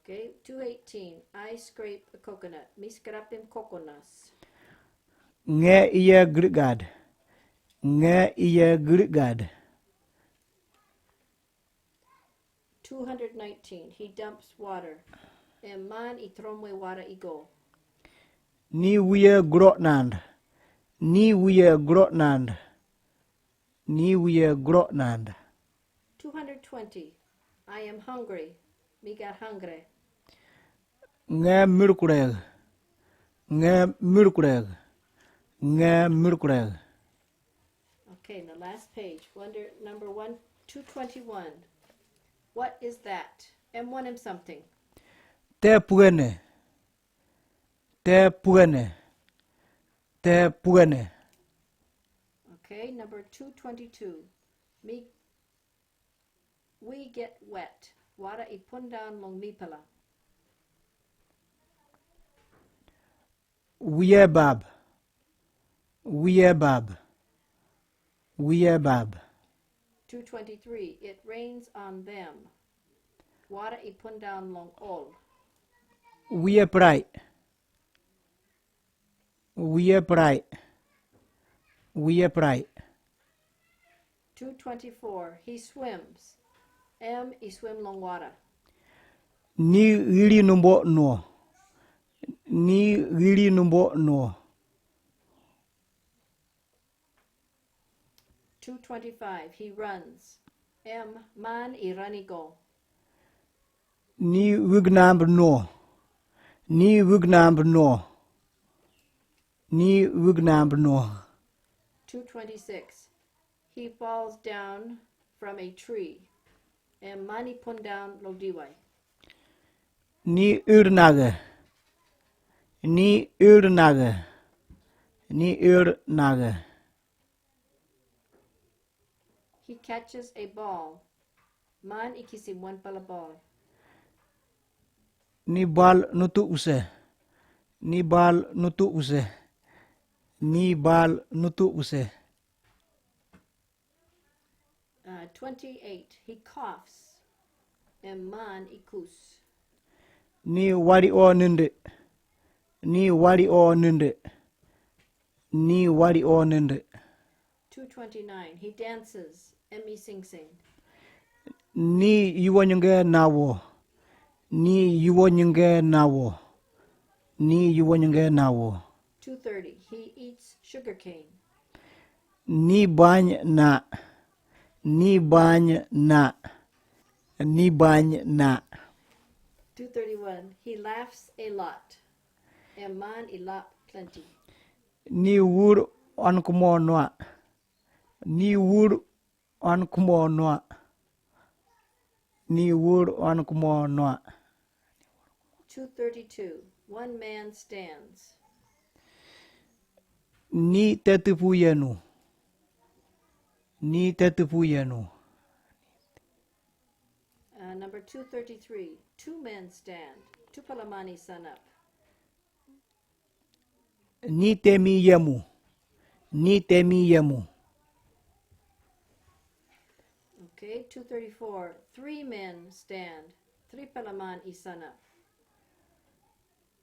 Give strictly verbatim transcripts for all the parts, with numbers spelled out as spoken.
Okay, two eighteen. I scrape a coconut. Mi skrapem kokonas. Nge iye gligad. Nge iye gligad. Two hundred nineteen. He dumps water. Em man i tromwe wara i go. Ni wiye gro nand. Ni wiye gro nand. Ni wiye gro nand. Two hundred twenty. I am hungry. Mi gar hungry. Nge mirkureg. Nge mirkureg. Nge mirkureg. Okay, the last page. Wonder number one, two twenty-one. What is that? M one M something. Te pugene. Te pugene. Te pugene. Okay, number two twenty-two. Mi, we get wet. Wara i pundan long mipela. Wiye bab. Wiye bab. Wiye bab. Two twenty-three. It rains on them. Wara i pundan long ol. Wiye prai. Wiye prai. Wiye prai. Two twenty-four. He swims. Em i swim long wara. Ni giri numbo no. Ni giri numbo no. Two twenty-five. He runs. Em man i rani go. Ni wignamb no. Ni wignamb no. Ni wignamb no. Two twenty-six. He falls down from a tree. Em man i pundan long diwai. Ni ir nage. Ni ir nage. Ni ir nage. He catches a ball. Man i kisim wan pala ball. Ni bal nutu use. Ni bal nutu use. Ni bal nutu use. Uh, twenty-eight. He coughs. Em man i kus. Ni wari o nende. Ni wari o nende. Ni wari o nende. Two twenty-nine. He dances. Em i singsing. Ni iwonyenge nawo. Ni iwonyenge nawo. Ni iwonyenge nawo. Two thirty. He eats sugarcane. Ni bany na. Ni bany na. Ni bany na. Two thirty-one. He laughs a lot. Em man i lap plenty. Ni wur on kumo nwa. Ni wur on kumo nwa. Ni wur on kumo nwa. Two thirty-two. One man stands. Ni tetupu yenu. Ni tetupu yenu. Uh, number two thirty-three. Two men stand. Tupela man i sanap. Ni temi yemu. Ni temi yemu. Okay, two thirty-four. Three men stand. Tripela man i sanap.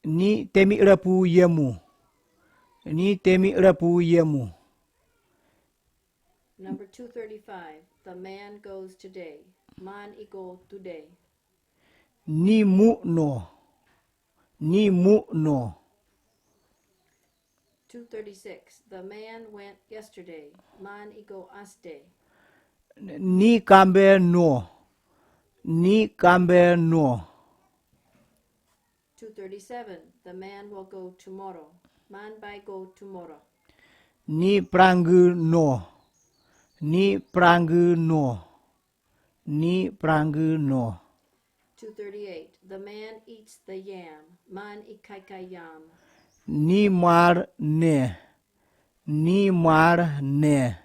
Ni temi irapu yemu. Ni temi irapu yemu. Number two thirty-five. The man goes today. Man i go today. Ni mu no. Ni mu no. Two thirty-six. The man went yesterday. Man i go asde. Ni kambe no. Ni kambe no. Two thirty-seven. The man will go tomorrow. Man bai go tomorrow. Ni prangu no. Ni prangu no. Ni prangu no. Two thirty-eight. The man eats the yam. Man i kaikai yam. Ni mar ne. Ni mar ne.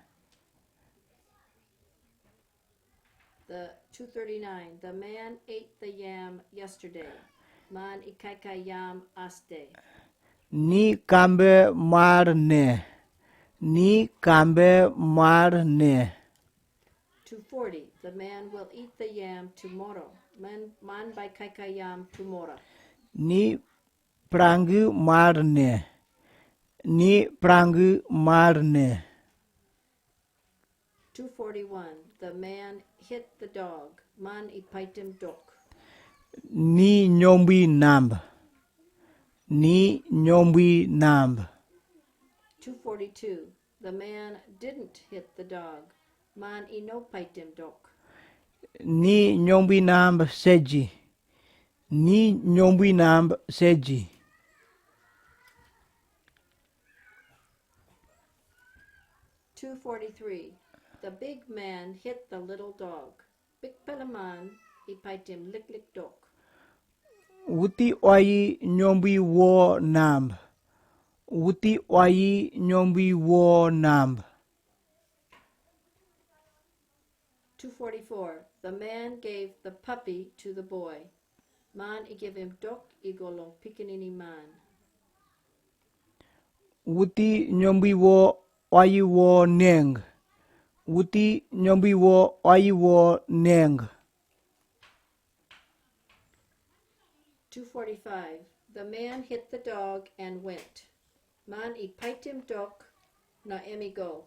The two thirty-nine. The man ate the yam yesterday. Man i kaikai yam asde. Ni kambe mar ne. Ni kambe mar ne. Two forty. The man will eat the yam tomorrow. Man, man bai kaikai yam tumora. Ni prangü marne. Ni prangü marne. Two forty-one. The man hit the dog. Man i paitim dok. Ni nyombui namb. Ni nyombui namb. Two forty-two. The man didn't hit the dog. Man i no paitim dok. Ni nyombui namb seji. Ni nyombui namb seji. Two forty-three. The big man hit the little dog. Big palaman i paitim lik lik dok. Wuti oyi nyombui wo namb. Wuti oyi nyombui wo namb. Two forty-four. The man gave the puppy to the boy. Man i give him dok i go long pikinini man. Wuti nyombui wo oyi wo neng. Wuti nyombui wo oyi wo neng. Two forty-five. The man hit the dog and went. Man i paitim dok na em i go.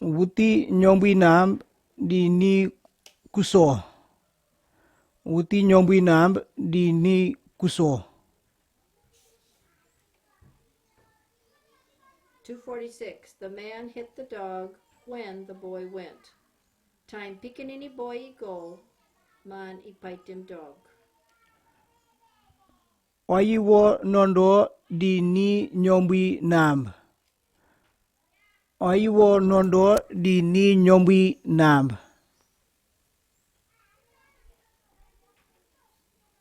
Wuti nyombui namb di ni kuso. Wuti nyombui namb di ni kuso. Two forty-six. The man hit the dog when the boy went. Time pikinini boy i go, man i paitim dok. Oyi wo nondo di ni nyombui namb. Oyi wo nondo di ni nyombui namb.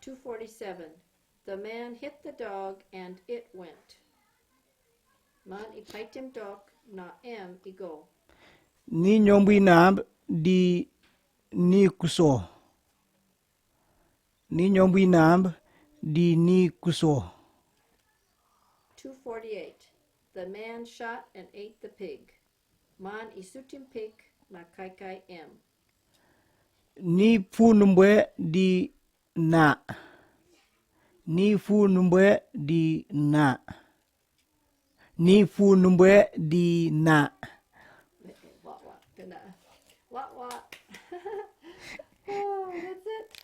Two forty-seven. The man hit the dog and it went. Man i paitim dok na em i go. Ni nyombui namb di ni kuso. Ni nyombui namb di ni kuso. Two forty-eight. The man shot and ate the pig. Man i sutim pig na kaikai em. Ni funumbwe di na. Ni funumbwe di na. Ni funumbwe di na. Wah wah. Gonna wah wah. Oh, that's it.